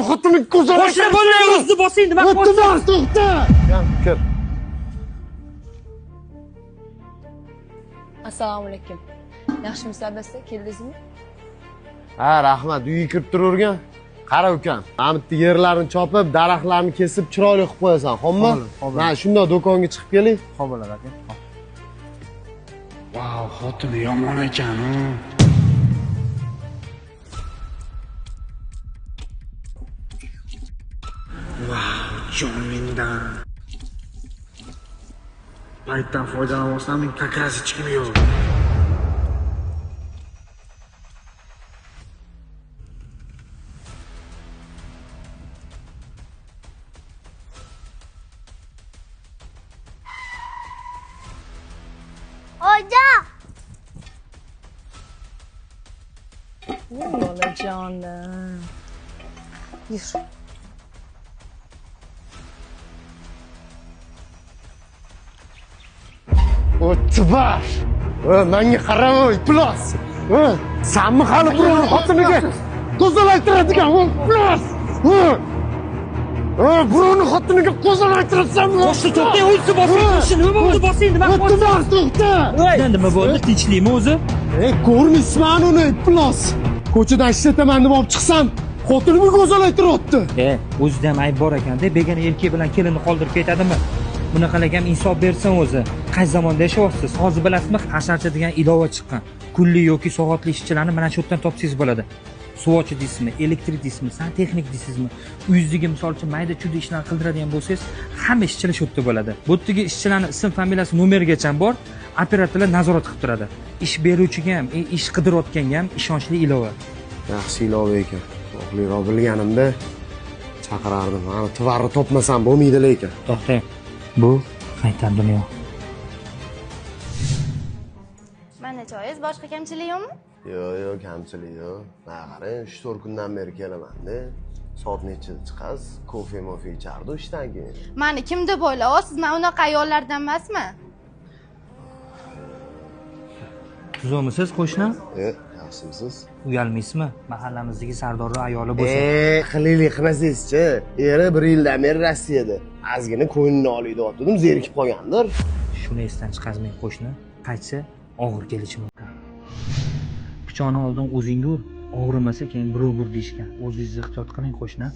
Birovni xotinini Qo'shni bo'lmang, o'zni bosing, nima qilyapsiz? To'xta. Ukam, kir. Assalomu alaykum. Yaxshimisiz adasi, keldingizmi? Ha, rahmat. Uyga kirib turavergan. Qara ukam, mana bitta yerlarni chopib, daraxtlarni kesib chiroyli qilib qo'yasan, xo'pmi? Mana shundoq do'konga chiqib keling. Xo'p bo'ladi aka. Vau, xotini yomon ekan. Vau, joningdan. Paytdan foydalanib olsam, men как раз hech kim yo'q. Hoca! Bolajonim. Yur. O'tbar! Menga qarama, iflos! Sanmi hali birovni xotiniga ko'zalaytiradigan, iflos! Birovni xotiniga ko'zalaytirasanmi? Qo'shni to'xtang, o'zi bosing, qo'shni nima bo'ldi, bosing, nima qilyapsiz? To'xta! Nima bo'ldi, tinchlikmi o'zi? Ko'rmaysizmi uni, iflos? Ko'chadan ishlataman deb olib chiqsam, xotinimni ko'zalaytiryapti. O'zida ham ayb bor ekanda, begona erkak bilan kelinni qoldirib ketadimi? Bunaqalarga ham insof bersin o'zi. Qaysi zamonda yashayapsiz? Hozir bilasizmi, hasharchi degan ilova chiqqan. Kunlik yoki soatli ishchilarni mana shu yerdan topsangiz bo'ladi. Suvochi deysizmi, elektrik deysizmi, santexnik deysizmi? Uyingizdagi misol uchun mayda chuyda ishlarni qildiradigan bo'lsangiz, hamma ishchilar shu yerda bo'ladi. Bu yerdagi ishchilarning ism, familiyasi, nomerigacha bor. Operatorlar nazorat qilib turadi. Ish beruvchiga ham, ish qidirayotganga ham ishonchli ilova. Yaxshi ilova ekan. Oqliroq bilganimda chaqirardim. Mana tovarni topmasam bo'lmaydi lekin. To'xtang. Bu qaytan dunyo. Mana choyingiz, boshqa kamchilik yo'qmi? Yo'q, yo'q, kamchilik yo'q. Mana qarang, 3-4 kundan beri kelaman-da. Soat nechida chiqasiz? Kofe, mofe ichardi ishdan keyin. Mani kim deb o'ylayapsiz? Men unaqa ayollardan emasman. Tuzukmisiz, qo'shni? Yaxshimisiz? Uyalmaysizmi? Mahallamizdagi sardorning ayoli bo'lsa. Qilaylik qilmasangizchi. Eri 1 yildan beri Rossiyada. Ozgina ko'nglini olay deyotgandim, zerikib qolgandir. Shuni esdan chiqarmang qo'shni. Qaytsa og'ir kelishi mumkin. Pichoqni oldin o'zingga ur, og'rimasa keyin birov ur deyishgan. O'zingizni ehtiyot qiling qo'shni.